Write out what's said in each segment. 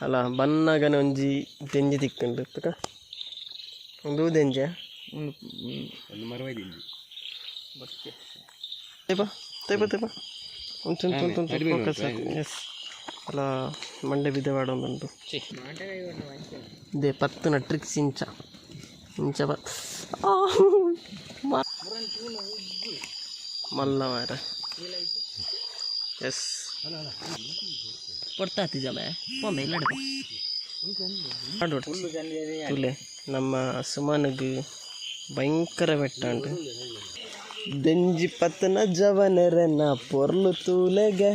ಅಲ್ಲ ಬನ್ನಗನೆ ಒಂಜಿ ದೆಂಜಿ ತಿಕ್ಕುಂಡು ತುಕ ಉಂದು ದೆಂಜ ಒಂದು ಮರವೈ ದಿಂಜಿ ತೇಪ ತೇಪ ತೇಪ ಉಂಟು ಉಂಟು ಉಂಟು ಉಂಟು ಫೋಕಸ್ ಎಸ್ ಅಲ್ಲ ಮಂಡೆ ಬಿದ್ದವಾಡ ಒಂದುಂಟು ಇದೆ ಪತ್ತುನ ಟ್ರಿಕ್ಸ್ ಇಂಚ ಇಂಚ ಬತ್ ಮಲ್ಲ ಮಾರ ಎಸ್ ಕೊಡ್ತಾತಿ ಜಮೆ ಪೊಂಬೆ ಇಲ್ಲ ತುಲೆ ನಮ್ಮ ಸುಮನಗ್ ಭಯಂಕರ ಬೆಟ್ಟ ಉಂಟು. ದೆಂಜಿ ಪತ್ತನ ಜವನೆರೆನ ಪೊರ್ಲು ತೂಲೆಗೆ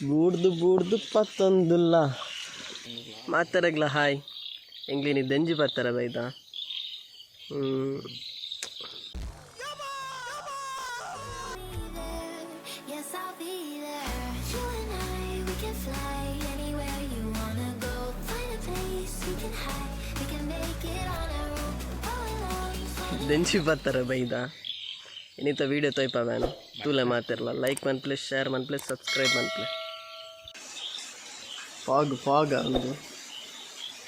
ಬೂಡ್ದು ಬೂಡ್ದು ಪತ್ತೊಂದುಲ್ಲ ಮಾತಾರಗ್ಲ. ಹಾಯ್ ಎಂಗ್ಲಿನಿ ದೆಂಜಿ ಪತ್ತರ ಬೈದ. Yes, I'll be there. You and I, we can fly anywhere you wanna go. Find a place we can hide. We can make it on our own. All alone. ದೆಂಜಿ ಪತ್ತರ ಬೈದ ಇನ್ನಿತ ವೀಡಿಯೋ ತೊಯ್ಪ ವ್ಯಾನು ತೂಲೆ ಮಾತಿರಲ್ಲ. Like ಮನ್ಪ್ಲೆ, share ಮನ್ಪ್ಲೆ, subscribe ಮನ್ಪ್ಲೆ. Fog fog ಒಂದು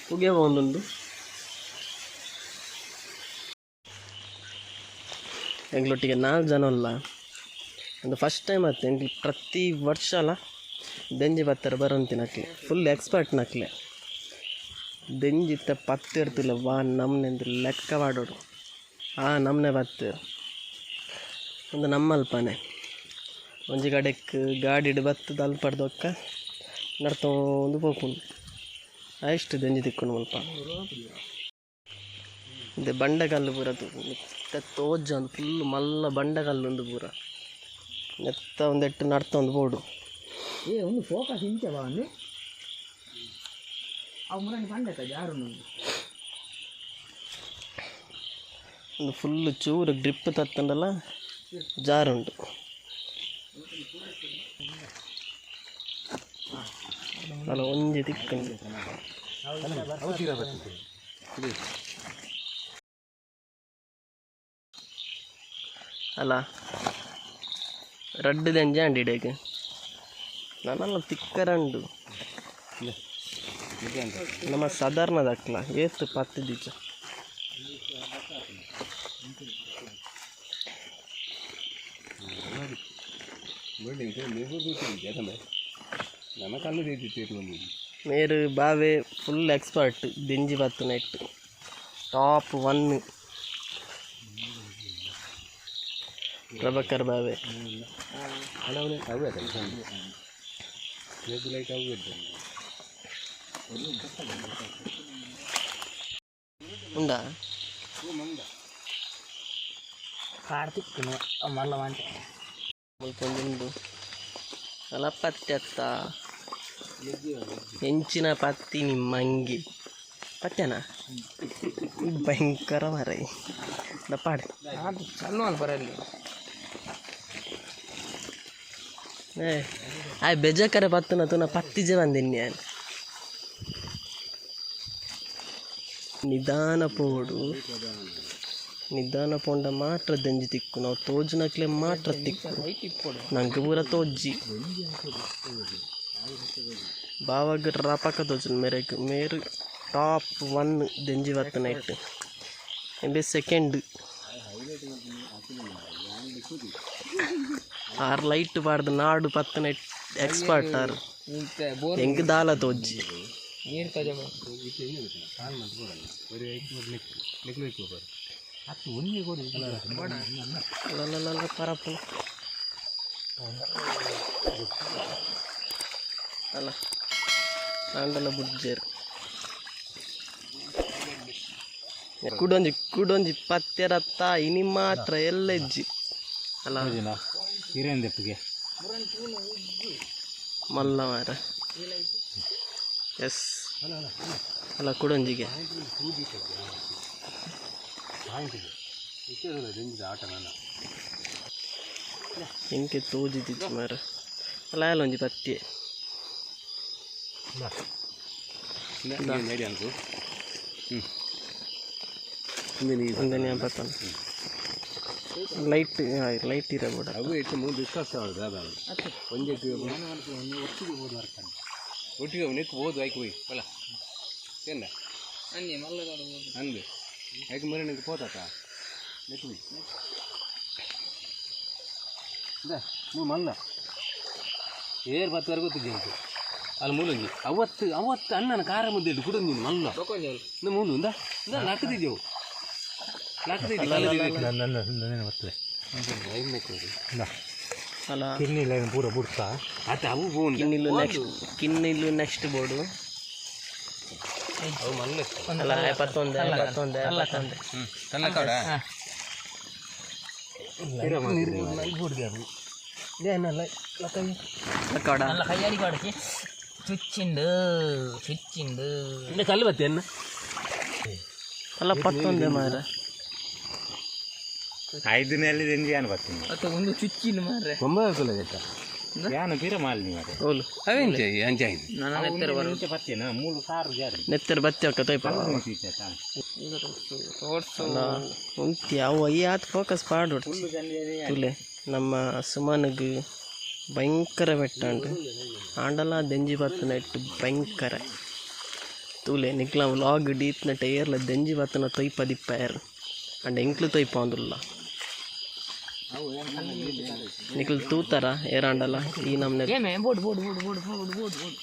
ಪುಗೆ ಒಂದುಂಡು. ಎಂಗ್ಲೊಟ್ಟಿಗೆ ನಾಲ್ಕು ಜನ ಅಲ್ಲ. ಒಂದು ಫಸ್ಟ್ ಟೈಮ್ ಆಯ್ತು ಎಂಗ್ಲು. ಪ್ರತಿ ವರ್ಷ ಅಲ್ಲ ದೆಂಜಿ ಬತ್ತಾರೆ ಬರಂತಿ ನಕ್ಲೆ ಫುಲ್ ಎಕ್ಸ್ಪರ್ಟ್ ನಕ್ಲೆ. ದೆಂಜಿತ್ತ ಪತ್ತೆ ಇರ್ತಿಲ್ಲ ವಾ ನಮ್ನೆಂದು ಲೆಕ್ಕ ಮಾಡೋಡು. ಆ ನಮ್ನೆ ಬತ್ತು ಒಂದು ನಮ್ಮಲ್ಪನೆ ಒಂಜಿ ಕಡೆಕ್ ಗಾಡಿಡ್ ಬತ್ತದ ಅಲ್ಪಡ್ದೊಕ್ಕ ನಡ್ತೊಂದು ಪೋಪುಂಡು. ಅಷ್ಟು ದೆಂಜಿ ತಿಕ್ಕುಂಡು ಮುಲ್ಪ. ಇದೆ ಬಂಡೆಕಲ್ಲು ಪೂರ ಮಿತ್ತ ತೋಜ ಒಂದು ಫುಲ್ ಮಲ್ಲ ಬಂಡೆಕಲ್ಲು ಉಂದು ಪೂರ ನೆತ್ತ ಒಂದೆಟ್ಟು ನಡ್ತೊಂದು ಬೋಡು. ಏ ಒಂದು ಫೋಕಸ್ ಇಂಚ ಬಾ ಒಂದು ಅವು ಮುರನಿ ಪಂಡಕ ಜಾರುಂಡು. ಒಂದು ಫುಲ್ ಚೂರು ಗ್ರಿಪ್ ತತ್ತಂಡಲ್ಲ ಜಾರುಂಟು. ಅಲ್ಲ ಒಂಜಿ ತಿಕ್ಕುಂಡು. ಅಲ್ಲ ರಡ್ಡು ದೆಂಜ ಅಂಡಿ ಇಡೇಕ್ ನನ್ನಲ್ಲ ತಿಕ್ಕರಂಡು. ನಮ್ಮ ಸಾಧಾರಣದಕ್ಲ ಏತ್ ಪತ್ತು ದೀಚ. ನಮ್ಮ ಕಲ್ಲು ದೇತಿ. ಮೇರು ಬಾವೆ ಫುಲ್ ಎಕ್ಸ್ಪರ್ಟ್ ದಿಂಜಿ ಬತ್ತು ನೆಟ್ ಟಾಪ್ ಒನ್ ಪ್ರಭಾಕರ್ ಬಾವೆ. ಅವು ಲೈಟ್ ಅವು. ಉಂಡಾ? ಕಾರ್ತಿಕ್ ಮಲ್ಲ ಮಂಟೆ. ಮುಲ್ಪ ಒಂಜಿ ಉಂಡು. ಅಲ್ಲ ಪತ್ತಿ ಅತ್ತ ಎಂಚಿನ ಪತ್ತಿ ನಿಮ್ಮ ಅಂಗಿ ಪತ್ತೆನಾ? ಭಯಂಕರ ಮಾರಾಯ ದಪ್ಪಾಡು. ಅದು ಚಲೋ ಅಲ್ಲ ಬರಲ್ಲಿ. ಏ ಆಯ್ ಬೇಜಾಕರೆ ಪತ್ತುನ ತೂನ ಪತ್ತಿಜೆ ಬಂದಿನ್ನಿ ಯಾನ್. ನಿಧಾನ ಪೋಡು, ನಿಧಾನ ಪೋಂಡ ಮಾತ್ರ ದಂಜಿ ತಿಕ್ಕು. ನಾವು ತೋಜುನಕ್ಲೆ ಮಾತ್ರ ತಿಕ್ಕು. ಲೈಟ್ ಇಪ್ಪೊಡು. ನಂಗೆ ಪೂರ ತೋಜ್ಜಿ. ಬಾವಾಗ ರಪಕ ತೋಜುನು ಮೇರೆಗ್. ಮೇರು ಟಾಪ್ ಒನ್ ದೆಂಜಿ ಬತ್ತು ನೈಟ್ ಎಂಬೆ ಸೆಕೆಂಡ್. ಆರ್ ಲೈಟ್ ಪಾಡ್ದು ನಾಡು ಪತ್ತು ನೈಟ್ ಎಕ್ಸ್ಪರ್ಟ್ ಆರ್. ಇಂತ ಬೋರ್. ಎಂಕ್ ದಾಲ ತೋಜ್ಜಿ. ನೀರು ತಜ. ಅಲ್ಲಲ್ಲಲ್ಲ ಪರಪ್ಪು ಅಲ್ಲ ಆಂಡಲ ಬುಡ್ಜೆರ್. ಕುಡೊಂಜಿ ಕುಡೊಂಜಿ ಪತ್ತೆರತ್ತ ಇನಿ ಮಾತ್ರ ಎಲ್ಲ ಇಜ್ಜಿ ಅಲ್ಲ. ಹಿರೇಂದೆಪ್ಪಿಗೆ. ಮಲ್ಲ ಮಾರ ಎಸ್ ಅಲ್ಲ ಕುಡೊಂಜಿಗೆ. ಎಂಕೆ ತೋಜಿದಿತ್ತು ಮಾರ. ಅಲ್ಲ ಅಲ್ಲ ಒಂಜಿ ಪತ್ತಿ. ಒಂದನೇ ಪತ್ತನ ಲೈಟ್ ಲೈಟ್ ಇರಬೋಡ. ಅವು ಇಟ್ಟು ಮೂರು ಡಿಸ್ಕಸ್ ಆವಡು. ಒಂಜೆಕ್ ಒಟ್ಟಿಗೆ ನೆಕ್ಕು ಹೋದು ಆಯ್ಕೆ ಹೋಯ್ ಅಲ್ಲ ಏನ ಅಂಜಿ ಮಲ್ಲಗಾಡು ಅಂದು ಆಯ್ಕೆ ಮರಿ ನೆಕ್ಕು ಪೋತಾತ ನೆಕ್ಕು ಹೋಯ್ ಮೂ ಮಲ್ಲ ಏರ್ ಪತ್ತುವರೆಗೆ ಗೊತ್ತಿದ್ದೆ ಉಂಟು ಅಲ್ಲಿ ಮೂಲಂಜಿ ಅವತ್ತು ಅವತ್ತು ಅಣ್ಣನ ಕಾರ ಮುದ್ದೆ ಇಟ್ಟು ಕುಡಿದು ನೀನು ಮಲ್ಲ ಇನ್ನು ಮೂಲು ಇಂದ ಇಂದ ಲಕ್ಕದಿದ್ದೆವು ಅಲ್ಲ ಪೂರ ಬುಡ್ಕ ಆತ ಅವು ಫೋನ್ ಕಿನ್ನಿಲು ನೆಕ್ಸ್ಟ್ ಕಿನ್ನಿಲು ನೆಕ್ಸ್ಟ್ ಬೋರ್ಡು ಅವು ಮಲ್ಲ ಅಲ್ಲ ಪತ್ತೊಂದೆ ಪತ್ತೊಂದೆ ಪತ್ತೊಂದೆ ಲಕ್ಕಡ ಅಲ್ಲ ಕೈಯಾಡಿ ಕಾಡಕ್ಕೆ ಚುಚ್ಚಿಂಡು ಚುಚ್ಚಿಂಡು ಕಲ್ಲು ಬತ್ತೆ ಅನ್ನ ಅಲ್ಲ ಪತ್ತೊಂದೆ ಮಾರ ಐದು ನೆಲೆ ಯಾನು ಬರ್ತೀನಿ ಮತ್ತೆ ಒಂದು ಚುಚ್ಚಿಂಡು ಮಾರ್ರೆ ಕೊಂಬ ಹಾಕಲ್ಲ ಗೊತ್ತಾ ಯಾನು ತೀರ ಮಾಲಿನಿ ಮಾರೆ ಓಲು ಅವೆಂಚ ಅಂಚಾಯ್ತು ನನ್ನ ಎತ್ತರ ಬರು ಪತ್ತೇನ ಮೂಲು ಸಾರು ಜಾರಿ ನೆತ್ತರ ಬತ್ತಿ ಒಕ್ಕ ತೊಯ್ಪ ತೋರ್ಸು ಅಲ್ಲ ಉಂತಿ ಅವು ಅಯ್ಯಾತ್ ಫೋಕಸ್ ಪಾಡು ತುಲೆ ನಮ್ಮ ಸುಮನ್ಗ್ ಭಯಂಕರ ಬೆಟ್ಟ ಉಂಟು ಆಂಡಲ ದೆಂಜಿ ಬತ್ತನ ಇಟ್ಟು ಭಯಂಕರ ತೂಲೆ ನಿಕ್ಲ ವ್ಲಾಗ್ ಡೀತ್ನ ಟೈರ್ಲ ದೆಂಜಿ ಬತ್ತನ ತೊಯ್ಪ ದಿಪ್ಪಾಯರ್ ಅಂಡ್ ಎಂಕ್ಲು ತೊಯ್ಪ ಅಂದುಲ್ಲ ನಿಕ್ಲು ತೂತಾರ ಏರಾಂಡಲ ಈ ನಮ್ನೆ ಏಮೆ board board board board board board board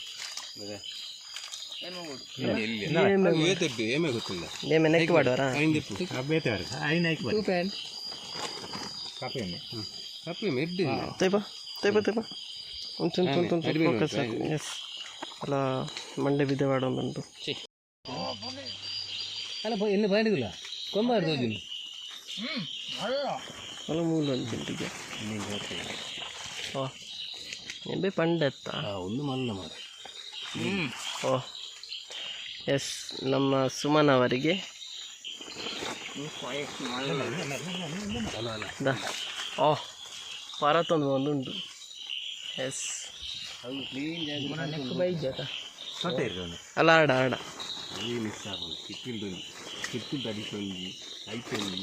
ಏತಟ್ಟು ಏಮೇ ಗೊತ್ತಿಲ್ಲ ನೇಮೆ ನೆಕ್ ಪಾಡುವರಾ ಬೇತೇವ್ರೆ ಐನ ಹಾಕಿ ಟೂ ಪ್ಯಾಂಟ್ ಕಾಪಿ ತಪ್ಪು ಮೆಡ್ಡು ತೊಯ್ಪ ತೊಯ್ಪ ತೊಯ್ಪ ಉಂಟು ಉಂಟು ಉಂಟು ಉಂಟು ಫೋಕಸ್ ಎಸ್ ಅಲ್ಲ ಮಂಡೆ ಬಿದ್ದೆ ಉಂಟು ಅಲ್ಲ ಎನ್ನು ಬಾಡಿದಿಲ್ಲ ಕೊಂಬ ತೋಜಿನ ಅಲ್ಲ ಮೂಲ ಅಂತಿಂಟಿಗೆ ಓ ಎಂಬೆ ಪಂಡೆತ್ತ ಒಂದು ಮಲ್ಲ ಮಾರ ಓ ಎಸ್ ನಮ್ಮ ಸುಮನ್ ಅವರಿಗೆ ದಾ. ಓ ಪರತೊಂದು ಒಂದುಂಟು ಎಸ್ ನೆಕ್ ಬೈಜಾತ ಸೊಟ್ಟೆ ಇರ್ತದೆ ಅಲ್ಲ ಆಡ ಆಡ ಈ ಮಿಸ್ ಆಗೋದು ಕಿತ್ತಿಲ್ದು ಕಿತ್ತಿಲ್ದು ಅಡಿಸೊಂಜಿ ಐತೊಂಜಿ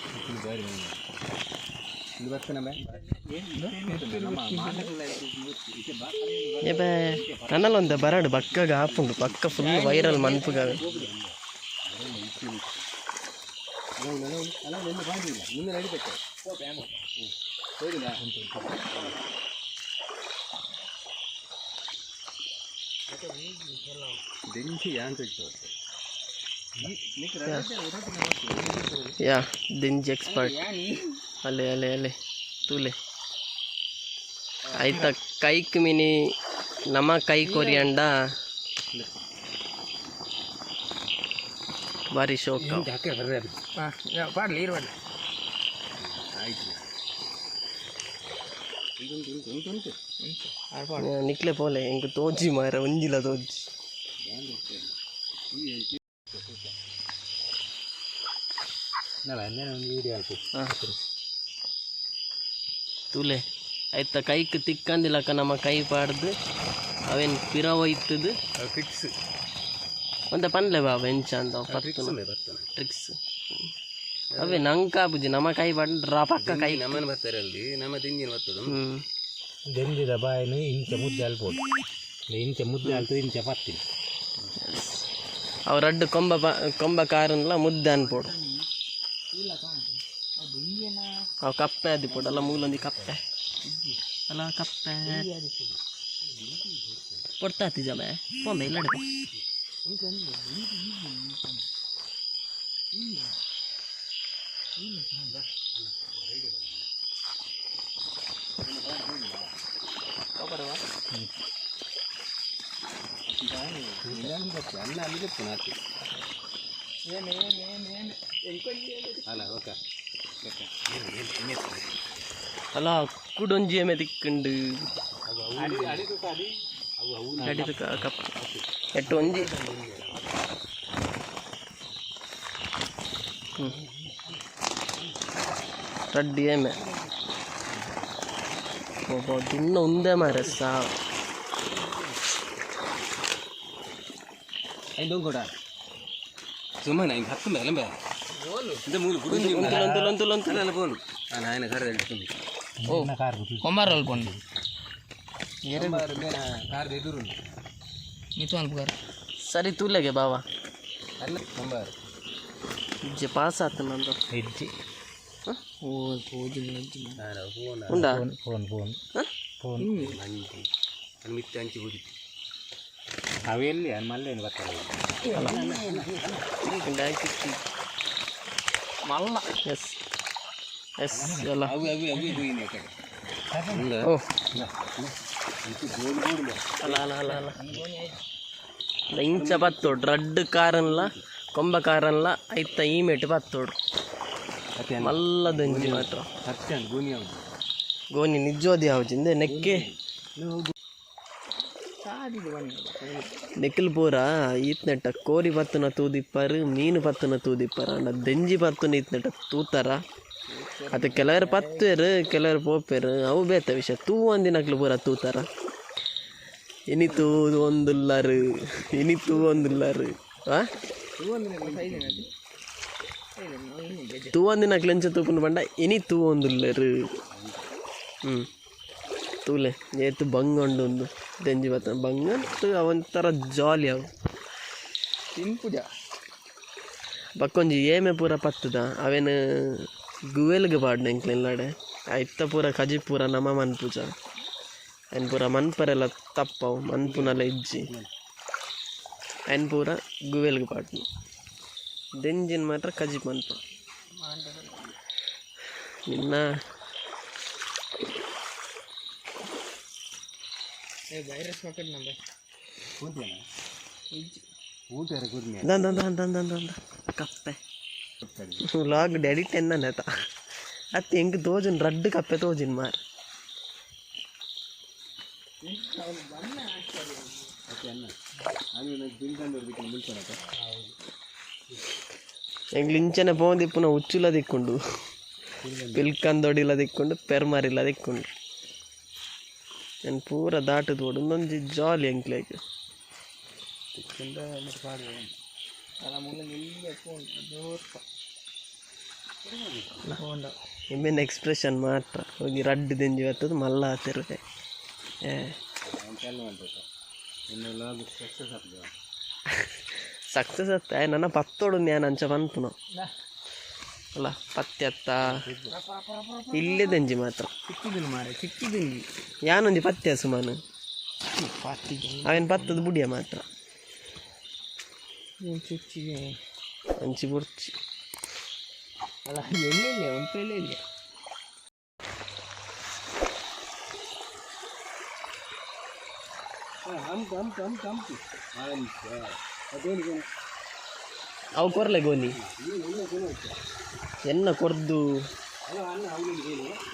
ಕಿತ್ತಿಲ್ ಬಾರಿ ಇದು ಬರ್ತಾನೆ ಬೇ ಏಬೆ ನನ್ನಲ್ಲ ಒಂದು ಬರಡು ಬಕ್ಕಗ ಆಪುಂಡು ಪಕ್ಕ ಫುಲ್ ವೈರಲ್ ಮನ್ಪುಗಾವೆ ಅಲ್ಲ ನಿನ್ನೆ ಬಾಡಿಲ್ಲ ನಿನ್ನೆ ನಡಿಬೇಕು ಹೋಗಿಲ್ಲ ದೆಂಚಿ ಯಾಂತ ಯಾ ದಿಂಜ್ ಎಕ್ಸ್ಪರ್ಟ್ ಅಲ್ಲೇ ಅಲ್ಲೇ ಅಲ್ಲೇ ತೂಲೆ ಆಯ್ತಾ ಕೈಕ್ ಮಿನಿ ನಮ್ಮ ಕೈ ಕೊರಿಯಂಡ ಬಾರಿ ಶೋಕ ಹಾಂ ಪಾಡ್ಲಿ ಇರು ಪಾಡ್ಲಿ ಆಯ್ತು ಉಂಟು ಉಂಟು ಉಂಟು ಉಂಟು ನಿಕ್ಲೆ ಪೋಲೆ ಎಂಕ್ ತೋಜಿ ಮಾರ ಒಂಜಿಲ ತೋಜಿ ಒಂದು ವೀಡಿಯೋ ಅಲ್ಪ ತೂಲೆ ಆಯ್ತಾ ಕೈಕ್ ತಿಕ್ಕಂದಿಲ್ಲಕ್ಕ ನಮ್ಮ ಕೈ ಪಾಡ್ದು ಅವೇನು ಪಿರ ಒಯ್ತದು ಫಿಕ್ಸ್ ಒಂದ ಪನ್ಲೆ ಬಾಬಾ ಎಂಚ ಅಂದ ಪತ್ತು ಬರ್ತಾನೆ ಟ್ರಿಕ್ಸ್ ಅವೇ ನಂಗೆ ನಮ್ಮ ಕೈ ಪಾಡ್ ರಪಕ್ಕ ಕೈ ನಮ್ಮನ್ನು ಬರ್ತಾರೆ ಅಲ್ಲಿ ನಮ್ಮ ತೆಂಗಿನ ಬರ್ತದೆ ಹ್ಮ್ ದೆಂಜಿದ ಬಾಯಿನ ಇಂಚ ಮುದ್ದೆ ಅಲ್ಬೋದು ಇಂಚ ಮುದ್ದೆ ಅಲ್ತು ಇಂಚ ಪತ್ತೀನಿ ಅವ್ ರಡ್ಡು ಕೊಂಬ ಕೊಂಬ ಕಾರನ್ಲ ಮುದ್ದೆ ಅನ್ಪೋಡು ಅವು ಕಪ್ಪೆ ಅದಿಪೋಡು ಅಲ್ಲ ಮೂಲೊಂದಿ ಕಪ್ಪೆ ಅಲ್ಲ ಕಪ್ಪೆ ಪೊರ್ತಾತಿ ಜಮೆ ಪೊಂಬೆ ಇಲ್ಲ ಅನ್ನ ಅಲ್ಲಿ ಗೊತ್ತು ನಾಲ್ಕು ಅಲ್ಲ ಓಕೆ ಅಲ್ಲ ಕುಡೊಂಜಿ ಎಮೆ ತಿಕ್ಕುಂಡು ಅಡಿದು ಕಪ್ಪ ಎಟ್ಟು ಒಂಜಿ ರಡ್ಡು ಏಮೆ ಒಬ್ಬ ದಿನ ಒಂದೇ ಮಾರೆ ಸಾವು ಐದು ಕೂಡ ಸುಮ್ಮನೆ ಹಿಂಗೆ ಹತ್ತು ಮೇಲೆ ಬೇ ಇಂದ ಮೂಲು ಕುಡೊಂಜಿ ಒಂತುಲ ಒಂತುಲ ಒಂತುಲ ಅಲ್ಲ ಬೋಲು ನಾನು ಕರೆ ಹೇಳ್ತೀನಿ ಓ ಕಾರ್ ಕೊಮಾರಲ್ ಪಂಡು ಕಾರ್ ಎದುರು ಮಿತ್ತು ಅನ್ಪುಗಾರ. ಸರಿ ತೂಲೆಗೆ ಬಾವ. ಅಲ್ಲ ನಂಬರ್. ಇಜ್ಜೆ ಪಾಸ್ ಆತು ನಂದು. ಇಜ್ಜಿ. ಓ ತೋಜಿನ ಇಜ್ಜಿ. ಉಂಡಾ? Phone phone. ಹ? ಫೋನ್. ಮಿತ್ತೆ ಅಂಚಿ ಹೋಗಿತ್ತು. ಅವೆಲ್ಲಿ ಮಲ್ಲೇನು ಬರ್ತಾರೆ. ಮಲ್ಲ. ಎಸ್ ಎಸ್ ಎಲ್ಲ. ಅವು ಅವು ಅವು ಹೋಗಿನಿ ಆ ಕಡೆ. ಓ ಅಲ್ಲ ಅಲ್ಲ ಅಲ್ಲ ಅಲ್ಲ, ಇಂಚ ಬತ್ತೋಡು ರಡ್ಡ್ ಕಾರನ್ಲ ಕೊಂಬ ಕಾರನ್ಲ ಐತ ಈ ಮೇಟ್ ಬತ್ತೋಡು ಮಲ್ಲ ದೊಂಜಿ ಮಾತ್ರ. ಹತ್ತು ಗೋಣಿ ಯಾವುದು? ಗೋನಿ ನಿಜವಾದ ಯಾವ್ದು ನೆಕ್ಕೆ. ನೆಕ್ಲ್ ಪೂರ ಈತ್ನೆಟ್ಟ ಕೋರಿ ಪತ್ತುನ ತೂದಿಪ್ಪರು, ಮೀನು ಪತ್ತುನ ತೂದಿಪ್ಪರು, ಅಂಡ ದೆಂಜಿ ಪತ್ತುನ ಈತ್ನೆಟ್ಟ ತೂತಾರ ಅತ್ತ? ಕೆಲವರು ಪತ್ತುವೆರು, ಕೆಲವರು ಪೋಪೆರು, ಅವು ಬೇತ ವಿಷಯ. ತೂ ಒಂದಿನಕ್ಲು ಪೂರ ತೂತಾರ. ಇನಿ ತೂ ಒಂದುಲ್ಲಾರು, ಇನಿ ತೂ ಒಂದುಲ್ಲಾರು. ಆ ತೂ ಒಂದಿನಕ್ಲು ಎಂಚ ತೂಪುನ ಪಂಡ ಇನಿ ತೂ ಒಂದುಲ್ಲಾರು. ಹ್ಞೂ ತೂಲೆ ಏತು ಬಂಗ ಉಂಡು ಒಂದು ದೆಂಜಿ ಬತ್ತ ಬಂಗ ಅವೊಂಥರ ಜಾಲಿ ಅವು. ತಿನ್ಪುಜ. ಬಕ್ಕೊಂಜಿ ಏಮೆ ಪೂರ ಪತ್ತದ ಅವೇನು ಗುವೆಲ್ಗ್ ಪಾಡ್ನ ಎಂಕ್ಲೆಲ್ಲಾಡೆ. ಐತ ಪೂರ ಕಜಿ ಪೂರ ನಮ ಮನ್ಪುಜ. ಐನ್ ಪೂರ ಮನ್ಪರೆಲ್ಲ ತಪ್ಪವು, ಮನ್ಪುನಲ ಇಜ್ಜಿ. ಐನ್ ಪೂರ ಗುವೆಲ್ಗ್ ಪಾಡ್ನ. ದೆಂಜಿನ್ ಮಾತ್ರ ಕಜಿ ಮನ್ಪ ನಿನ್ನ. ಏ ವೈರಸ್ ಮಕ್ಕಳು ನಂಬ. ಊಟ ಗುರ್ಮೆ. ದಾನ್ ದಾನ್ ದಾನ್ ದಾನ್ ದಾನ್ ದಾನ್ ಕಪ್ಪೆ ವ್ಲಾಗ್ ಎಡಿಟ್ ಎನ್ನನೇತ ಅತ್ತೆ ಎಂಕ್ ತೋಜುನ್ ರಡ್ಡ್ ಕಪ್ಪೆ ತೋಜಿನ್ ಮಾರ್. ಎಂಕ್ಲು ಇಂಚನೆ ಪೋಂದಿಪ್ಪುನ ಉಚ್ಚುಲ ದಿಕ್ಕುಂಡು, ಪಿಲ್ಕಂದೊಡಿಲ ದಿಕ್ಕುಂಡು, ಪೆರ್ಮರಿಲ ದಿಕ್ಕುಂಡು. ಏನ್ ಪೂರ ದಾಟುದು ಬೋಡು. ಒಂದೊಂಜಿ ಜಾಲಿ ಎಂಕ್ಲೆಗ್. ಇಂಬೆನ್ ಎಕ್ಸ್ಪ್ರೆಷನ್ ಮಾತ್ರ ಹೋಗಿ ರಡ್ಡ್ ದಿಂಜಿ ಬರ್ತದೆ ಮಲ್ಲ ಆತಿರುವೆ. ಏ ಸಕ್ಸಸ್ ಅತ್ತ ನನ್ನ ಪತ್ತೋಡು ನಾನು ಅಂಚ ಪನ್ಪುನ ಅಲ್ಲ ಪತ್ತೆ ಅತ್ತ ಇಲ್ಲೇ ದೆಂಜಿ ಮಾತ್ರ. ಸಿಕ್ಕಿದ್ದೀನಿ ಮಾರೆ, ಸಿಕ್ಕಿದ್ದೀನಿ. ಯಾನೊಂಜಿ ಪತ್ತೆ ಸುಮಾನು. ಪತ್ತಿಗೆ. ಅವೇನು ಪತ್ತದ ಬುಡಿಯ ಮಾತ್ರ. ಚುಚ್ಚಿದೆ. ಅಂಚಿ ಬುರ್ಚಿ. ಅಲ್ಲ, ಎಲ್ಲೆಲ್ಲ ಒಂದು ಇಲ್ಲ. ಅವು ಕೊರ್ಲೆ ಗೋಲಿ ಎನ್ನ ಕೊರ್ದು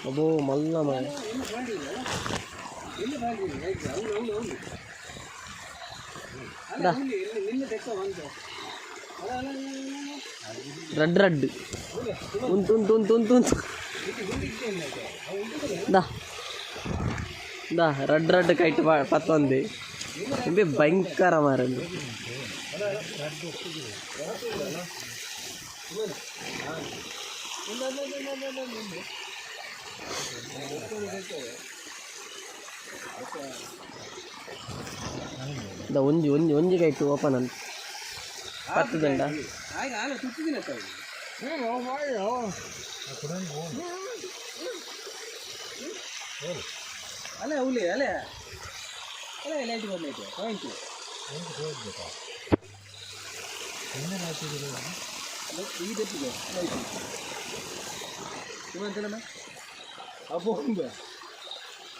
ಅಬೋ ಮಲ್ಲ ಮಾಯ. ರಡ್ ರಡ್ ಉಂಟು ಉಂಟು ಉಂಟು ಉಂಟು ಉಂಟು ದಾ ದಾ ರಡ್ ರಡ್ ಕೈಟ್ ಪತ್ತೊಂದು ಇಂಬೆ ಭಯಂಕರ ಮಾರಂದು. The ಒಂಜಿ ಒಂಜಿ ಒಂಜಿ ಕೈಟ್ ಓಪನ್ ಅಂತ ಪತ್ತುದಂಡ. ಅಲ್ಲೇ ಅವಲಿ ಅಲ್ಲೇ ಅಲ್ಲೇ ಲೈಟ್ ಬಂದೈತೆ ಪಾಯಿಂಟ್. ಈ ದಪ್ಪಿಗೆ ಲೈಟ್ ಇವಂತನಮ್ಮ. ಆ ಫೋನ್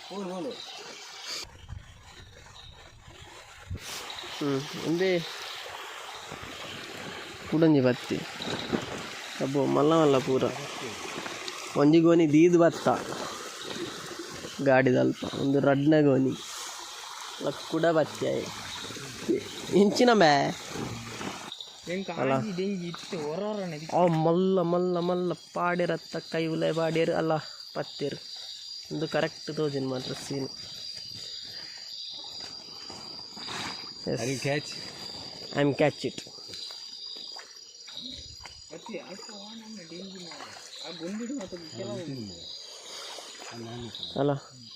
ಫೋನ್ ಫೋನ್. ಹ್ಞೂ ಒಂದೇ ಕುಡೊಂಜಿ ಬತ್ತಿ ಅಬ್ಬೋ ಮಲ್ಲ ಮಲ್ಲ ಪೂರ. ಒಂಜಿ ಗೋನಿ ದೀದ್ ಬತ್ತ ಗಾಡಿದಲ್ಪ ಒಂದು ರಡ್ನ ಗೋನಿ ಕುಡ ಬತ್ತಿ ಆಯೆ ಇಂಚಿನ ಬೇ. ಎಂಕ್ ಆಜಿ ದೆಂಜಿ ಇತ್ತು ಹೊರ ಹೊರನೆ. ಆ ಮಲ್ಲ ಮಲ್ಲ ಮಲ್ಲ ಪಾಡಿರತ್ತ ಕೈ ಉಲೆ ಪಾಡ್ಯರು ಅಲ್ಲ ಪತ್ತೇರು. ಒಂದು ಕರೆಕ್ಟ್ ತೋಜಿನ ಮಾತ್ರ scene. Catch. I am catch it. ಅಲ್ಲ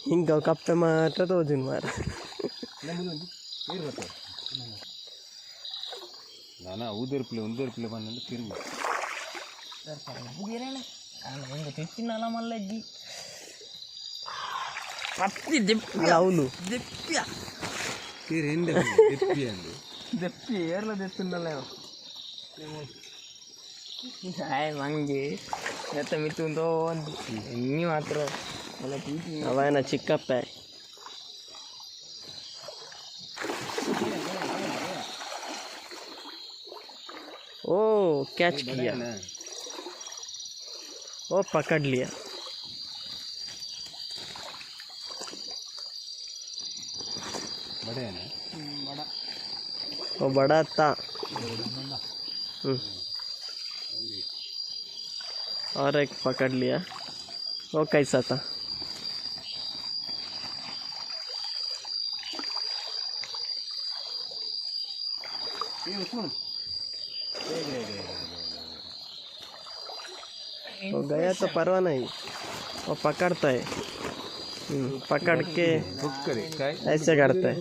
ಹಿಂಗೆ ಕಪ್ಪೆ ಮಾತ್ರ ತೋಜಿನ ಮಾರ. ನಾನು ಊದರ್ಪಿಲೆ ಒಂದರ್ಪಿಲೆ ಬಂದು ತಿರುಗು ಚುಚ್ಚಿನಲ್ಲ ಮಲ್ಲಜ್ಜಿ ಪತ್ತಿ ದೆಪ್ಪಿ అవును ದೆಪ್ಪಿಯ తీరు ఎండ దెప్పి అండి ದೆಪ್ಪಿ ಏರ್ಲ ದೆತ್ತುಂಡಲ್ಲ హాయ్ మంగి ఎత్త మిత్తుందో ఎన్ని మాత్రం అలా తీసి అవైనా చిక్కప్ప ओ कैच किया ओ पकड़ लिया ಬಡೆಯನ वो बड़ा था। और एक पकड़ लिया। वो कैसा था? वो गया तो परवा नहीं, वो पकड़ता है। पकड़ के ऐसे करता है।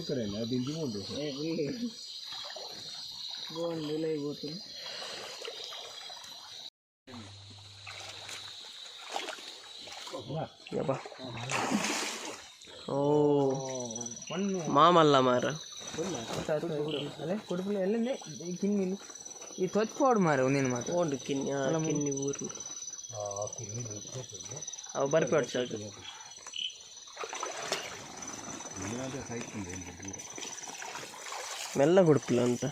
ఓ మామల్ల మార అదే కొడుకులు వెళ్ళింది కిన్ని ఈ తొచ్చిపోడు మరి నేను మాత్రం ఓండు కిన్ని కిన్ని ఊరు అవి బరిపాడు చాకు మెల్ల గుడుపులు అంత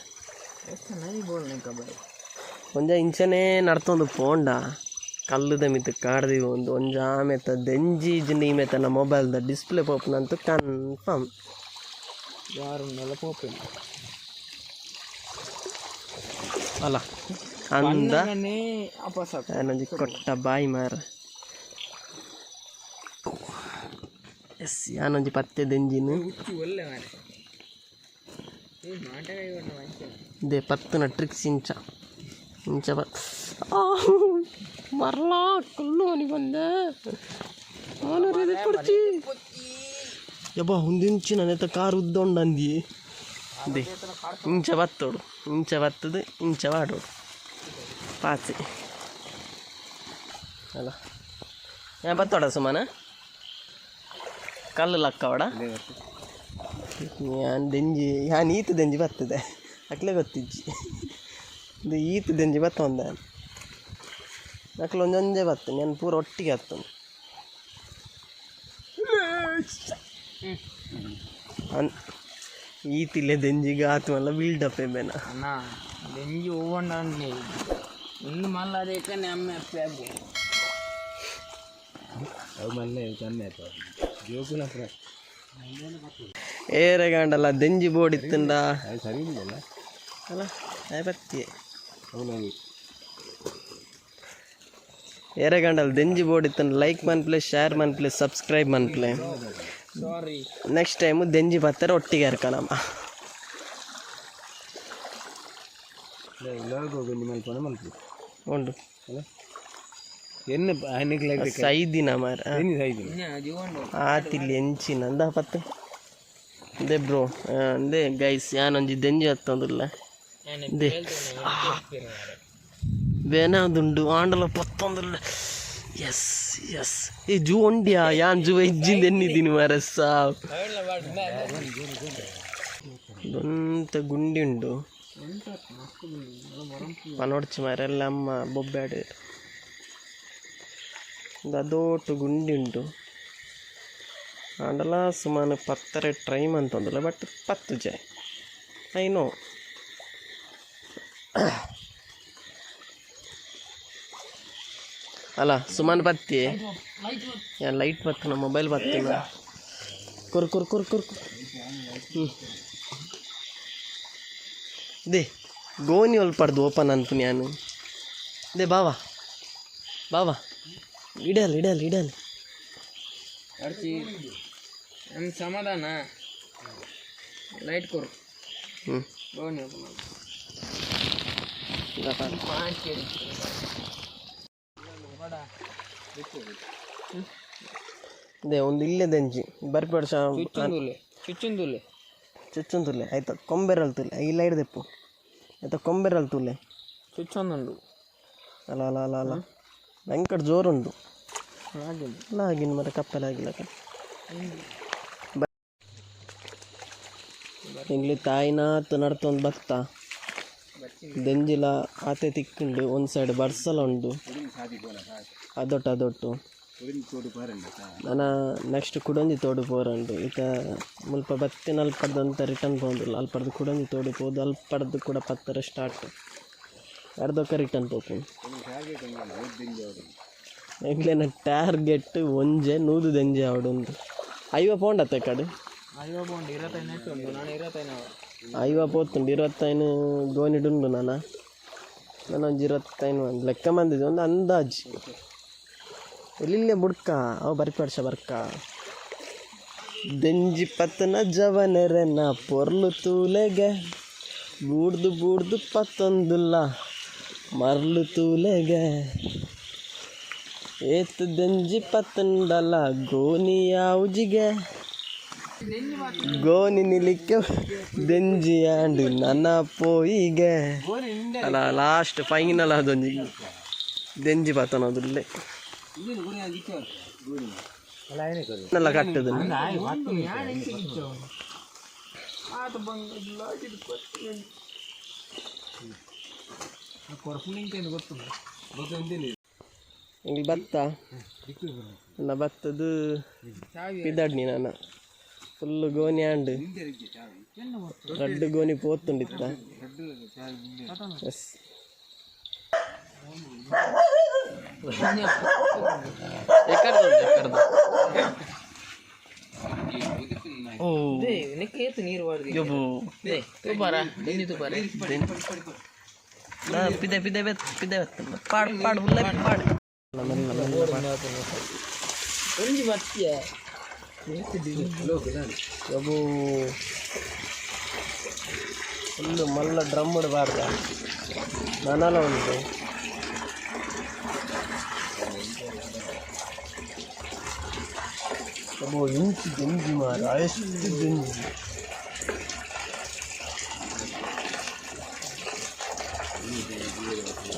ಒಂಜ ಇಂಚನೇ ನಡ್ತೊಂದು ಪೋಂಡ ಕಲ್ಲುದ ಮಿತ್ತು ಕಾಡ್ದಿ ಒಂದು ಒಂಜ ಆಮೆತ ದೆಂಜಿ ಜಿಂಡ ಈಮೆತನ ಮೊಬೈಲ್ದ ಡಿಸ್ಪ್ಲೇ ಪೋಪುನಂತು ಕನ್ಫರ್ಮ್. ಯಾರು ನೆಲ ಪೋಪಿಲ್ಲ ಅಲ್ಲ ಅಂದ ಅಪಸ ಒಂಜಿ ಕೊಟ್ಟ ಬಾಯಿ ಮಾರ ಎಸ್ ಯಾನೊಂಜಿ ಪತ್ತೆ ದೆಂಜಿನ ಒಳ್ಳೆ ಮಾರೆ మాట they ಪತ್ತುನ ಟ್ರಿಕ್ಸ್ ಇಂಚ ಇಂಚ ಮರಲಾ ಕಲ್ಲು అని ಬಂದೆ ಪಡ್ಚಿ ಯಬ್ಬ ಒಂದಿಂಚಿ ನನ್ನ ಕಾರ್ ಉದ್ದೊಂಡಂದಿ they ಇಂಚ ಬತ್ತೋಡು ಇಂಚ ಬತ್ತದು ಇಂಚ ವಾಡೋಡು ಪಾಚೆ ಅಲ್ಲ ಯಾ ಬತ್ತೋಡ ಸುಮಾನ ಕಲ್ಲು ಲಕ್ಕವಡ ಯಾನ್ ದೆಂಜಿ ಯಾನ್ ಈತ ದೆಂಜಿ ಬರ್ತದೆ ಅಕ್ಲೆ ಗೊತ್ತಿಜ್ಜಿ ಇದು ಈತ ದೆಂಜಿ ಬತ್ತೊಂದ ಅಕ್ಲೆ ಒಂದೊಂದೇ ಬತ್ತು ನಾನು ಪೂರ ಒಟ್ಟಿಗೆ ಹತ್ತೊಂದು ಅನ್ ಈತಿಲ್ಲೆ ದೆಂಜಿಗೆ ಆತು ಮಲ್ಲ ಬಿಲ್ಡಪ್ ಬೇನ ಅಣ್ಣ ದೆಂಜಿ ಓವಂಡ ಇನ್ನು ಮಲ್ಲ ಅದೇ ಅಮ್ಮೆ ಅಪ್ಪೆ ಅವು ಮಲ್ಲೆ ಚಂದ ಜೋಕುನ ಹತ್ರ ಏರೆಗಾಂಡಲ್ಲ ದೆಂಜಿ ಬೋರ್ಡ್ ಇತ್ತಂಡ ಅದು ಸರಿ ಇಲ್ಲಲ್ಲ ಅಲ್ಲ ಬತ್ತಿ ಅವನಲ್ಲಿ ಏರೆಗಾಂಡಲ್ ದೆಂಜಿ ಬೋರ್ಡ್ ಇತ್ತಂಡ ಲೈಕ್ ಮನ್ಪ್ಲೆ ಶೇರ್ ಮನ್ಪ್ಲೆ ಸಬ್ಸ್ಕ್ರೈಬ್ ಮನ್ಪ್ಲೆ. ಸಾರಿ ನೆಕ್ಸ್ಟ್ ಟೈಮು ದೆಂಜಿ ಬತ್ತಾರೆ ಒಟ್ಟಿಗೆ ಇರ್ಕನಮ್ಮ. ಮಲ್ಪನ ಮಲ್ಪು ಉಂಡು ಎನ್ನ ಆನೆಗ್ ಸೈದಿನ ಮಾರ ಸೈದಿನ ಆತಿಲ್ಲಿ ಎಂಚಿನ ಅಂದ ಪತ್ತು they bro ಅಂದೆ ಗೈಸ್ ಯಾನೊಂಜಿ ದೆಂಜಿ ಹತ್ತೊಂದಿಲ್ಲ they ಬೇನಾದುಂಡು ಆಂಡಲ ಪತ್ತೊಂದಿಲ್ಲ. ಎಸ್ ಎಸ್ ಈ ಜೂ ಒಂಡಿಯಾ ಯಾನ್ ಜೂ ಇಜ್ಜಿಂದ ಎನ್ನಿದ್ದೀನಿ ಮಾರ ಸಾವ್ ದೊಂತ ಗುಂಡಿ ಉಂಡು ಪನೊಡ್ಚಿ ಮಾರೆಲ್ಲ ಅಮ್ಮ ಬೊಬ್ಬಾಡು ಅದೋಟು ಗುಂಡಿ ಉಂಟು ಆಂಡಲ ಸುಮಾರು ಪತ್ತರ ಟ್ರೈ ಅಂತಂದಿಲ್ಲ ಬಟ್ ಪತ್ತು ಜೈ I know. ಅಲ್ಲ ಸುಮಾರು ಪತ್ತಿ ಲೈಟ್ ಬತ್ತು ಮೊಬೈಲ್ ಬತ್ತಿಲ್ಲ ಕುರ್ ಕುರ್ ಕುರ್ ಕುರ್ ಹ್ಞೂ they ಗೋನಿ ಒಲ್ಪಡ್ದು ಓಪನ್ ಅನ್ಪು ನಾನು they ಬಾವಾ ಬಾವಾ ಇಡಲ್ ಇಡಲ್ ಇಡಲ್ ಸಮಾಧಾನ ಲೈಟ್ ಕೊರು ಹ್ಞೂ ಗೋನಿ ಓಪನ್ they ಒಂದು ಇಲ್ಲೇ ದೆಂಜಿ ಬರ್ಪೇಡ ಚುಚ್ಚುಂದುಲೆ ಚುಚ್ಚುಂದುಲೆ ಚುಚ್ಚುಂದುಲ್ಲೆ ಆಯ್ತು ಕೊಂಬೆರಲ್ ತುಲ್ಲೆ ಇಲ್ಲ ಹಿಡ್ದೆಪ್ಪು ಎತ್ತ ಕೊಂಬೆರಲ್ ತೂಲೆ. ಚುಚ್ಚೊಂದುಂಡು. ಅಲ್ಲ ಅಲ್ಲ ಅಲ್ಲ ಅಲ್ಲ, ಭಯಂಕರ ಜೋರುಂಡು. ಲಾಗಿನ್. ಲಾಗಿನ್ ಮರ ಕಪ್ಪಲಾಗಿಲ್ಲ. ಎಂಗ್ಲಿ ತಾಯಿನಾತ್ ನಡ್ತೊಂದು ಬತ್ತ ದೆಂಜಿಲ ಆತೆ ತಿಕ್ಕುಂಡು. ಒಂದು ಸೈಡ್ ಬರ್ಸಲ ಉಂಡು. ಅದೊಟ್ಟು ಅದೊಟ್ಟು ನನ ನೆಕ್ಸ್ಟ್ ಕುಡೊಂಜಿ ತೋಡು ಪೋರಂಡು. ಇತ್ತ ಮುಲ್ಪ ಬತ್ತಿನ ಅಲ್ಪಡ್ದು ಅಂತ ರಿಟರ್ನ್ ಪೋಂದಿಲ್ಲ. ಅಲ್ಪಡ್ದು ಕುಡೊಂಜಿ ತೋಡು ಪೋದು ಅಲ್ಪಡ್ದು ಕೂಡ ಪತ್ತರ ಸ್ಟಾರ್ಟ್ ಅರ್ಧಕ್ಕ ರಿಟರ್ನ್ ಪೋಪುಂಡು. ಎಂಕ್ಲೆನ ಟಾರ್ಗೆಟ್ ಒಂಜೆ 100 ದೆಂಜಿ ಆವಡುಂದು. 50 ಪೋಂಡತ್ತೆ ಕಡೆ. 50 ಪೌಂಡ್ 25 ಉಂಡು. ನಾನು 25. 50 ಪೋತುಂಡು. 25 ಗೋನಿಡುಂಡು. ನಾನ ನಾನು ಒಂಜಿ 25 ಒಂದು ಲೆಕ್ಕ ಬಂದಿದ್ದು, ಒಂದು ಅಂದಾಜು. ಎಲ್ಲಿಲ್ಲೇ ಬುಡ್ಕ ಅವು ಬರ್ಪರ್ಷ ಬರ್ಕ. ದೆಂಜಿ ಪತ್ತನ ಜವನೆರೆನ ಪೊರ್ಲು ತೂಲೆಗೆ, ಬೂಡ್ದು ಬೂಡ್ದು ಪತ್ತೊಂದುಲ್ಲ ಮರ್ಲು ತೂಲೆಗೆ. ಏತ್ ದೆಂಜಿ ಪತ್ತಂಡಲ ಗೋನಿ ಯಾವುಜಿಗೆ, ಗೋನಿ ನಿಲಿಕ್ಕೆ ದೆಂಜಿ ಆಂಡ್ ನನ್ನ ಪೋಯಿಗೆ. ಅಲ್ಲ, ಲಾಸ್ಟ್ ಫೈನಲ್ ಅದೊಂಜಿ ದೆಂಜಿ ಪತ್ತನದುಲ್ಲೆ ನಲ್ಲ ಕಟ್ಟದು. ಆತ ಬಂದು ಲಾಗಿದ್ ಕೊರ್ಪುನಿಂತ ಗೊತ್ತುಂಡು. ಇಲ್ಲಿ ಭತ್ತ ನನ್ನ ಭತ್ತದು ಪಿದಾಡ್ನಿ. ನಾನು ಫುಲ್ಲು ಗೋನಿ ಆಂಡ್ ರಡ್ಡು ಗೋನಿ ಪೋತುಂಡಿತ್ತ. ಎಸ್. ಎಕ್ಕರ್ದು. ಓ. ನಿಕ್ಕ ಏತು ನೀರು ಬಾರ್ದು. ಯಬ್ಬೋ. ತುಪಾರ ದೆಂಜಿ ತುಪಾರೆ. ನಾ ಪಿದೆ ಪಿದೆ ಬೆತ್ ಪಿದೆ ಬೆತ್ತ ಪಾಡ್ ಪಾಡ್ ಉಲ್ಲ ಪಾಡ್ ಮೆಲ್ಲ ಮೆಲ್ಲ ಪಾಡ್. ಒಂಜಿ ಬತ್ತಿಯ. ಯಬ್ಬೋ, ಫುಲ್ಲು ಮಲ್ಲ ಡ್ರಮ್ ಬಾರ್ದ ನನಲ ಉಂಟು. ಅಬ್ಬೋ, ಇಂಚು ದೆಂಜಿ ಮಾರ, ಎಷ್ಟು ದೆಂಜಿ!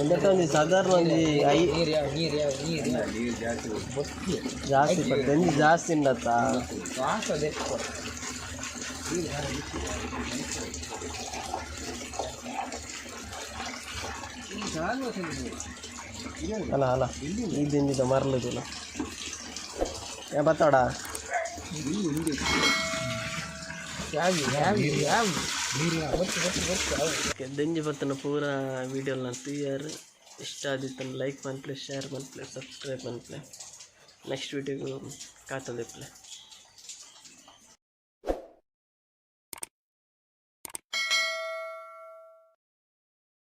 ಎಂತ ಒಂಜಿ ಸಾಧಾರಣ ಒಂಜಿ I ನೀರು ಯಾವ ನೀರು ಯಾವ ನೀರು ಯಾವ. ಜಾಸ್ತಿ ದೆಂಜಿ ಜಾಸ್ತಿ ಉಂಡತ್ತ. ವಾಸ ದೆಪ್ಪ. ಅಲ್ಲ ಅಲ್ಲ, ಈ ದೆಂಜಿದ ಮರಳುದಿಲ್ಲ ಏ ಬತ್ತಾಡ. ಯಾವಿ ಯಾವಿ ಯಾವಿ ಗೊತ್ತು ಗೊತ್ತು ಗೊತ್ತು. ದೆಂಜಿ ಬತ್ತನ ಪೂರ ವೀಡಿಯೋ ನಾನು ತೂಯಾರು. ಇಷ್ಟ ಆದಿತ್ತನ ಲೈಕ್ ಮನ್ಪ್ಲೆ, ಶೇರ್ ಮನ್ಪ್ಲೆ, ಸಬ್ಸ್ಕ್ರೈಬ್ ಮನ್ಪ್ಲೆ. ನೆಕ್ಸ್ಟ್ ವೀಡಿಯೋಗೂ ಕಾತೊಂದಿಪ್ಪಲೆ.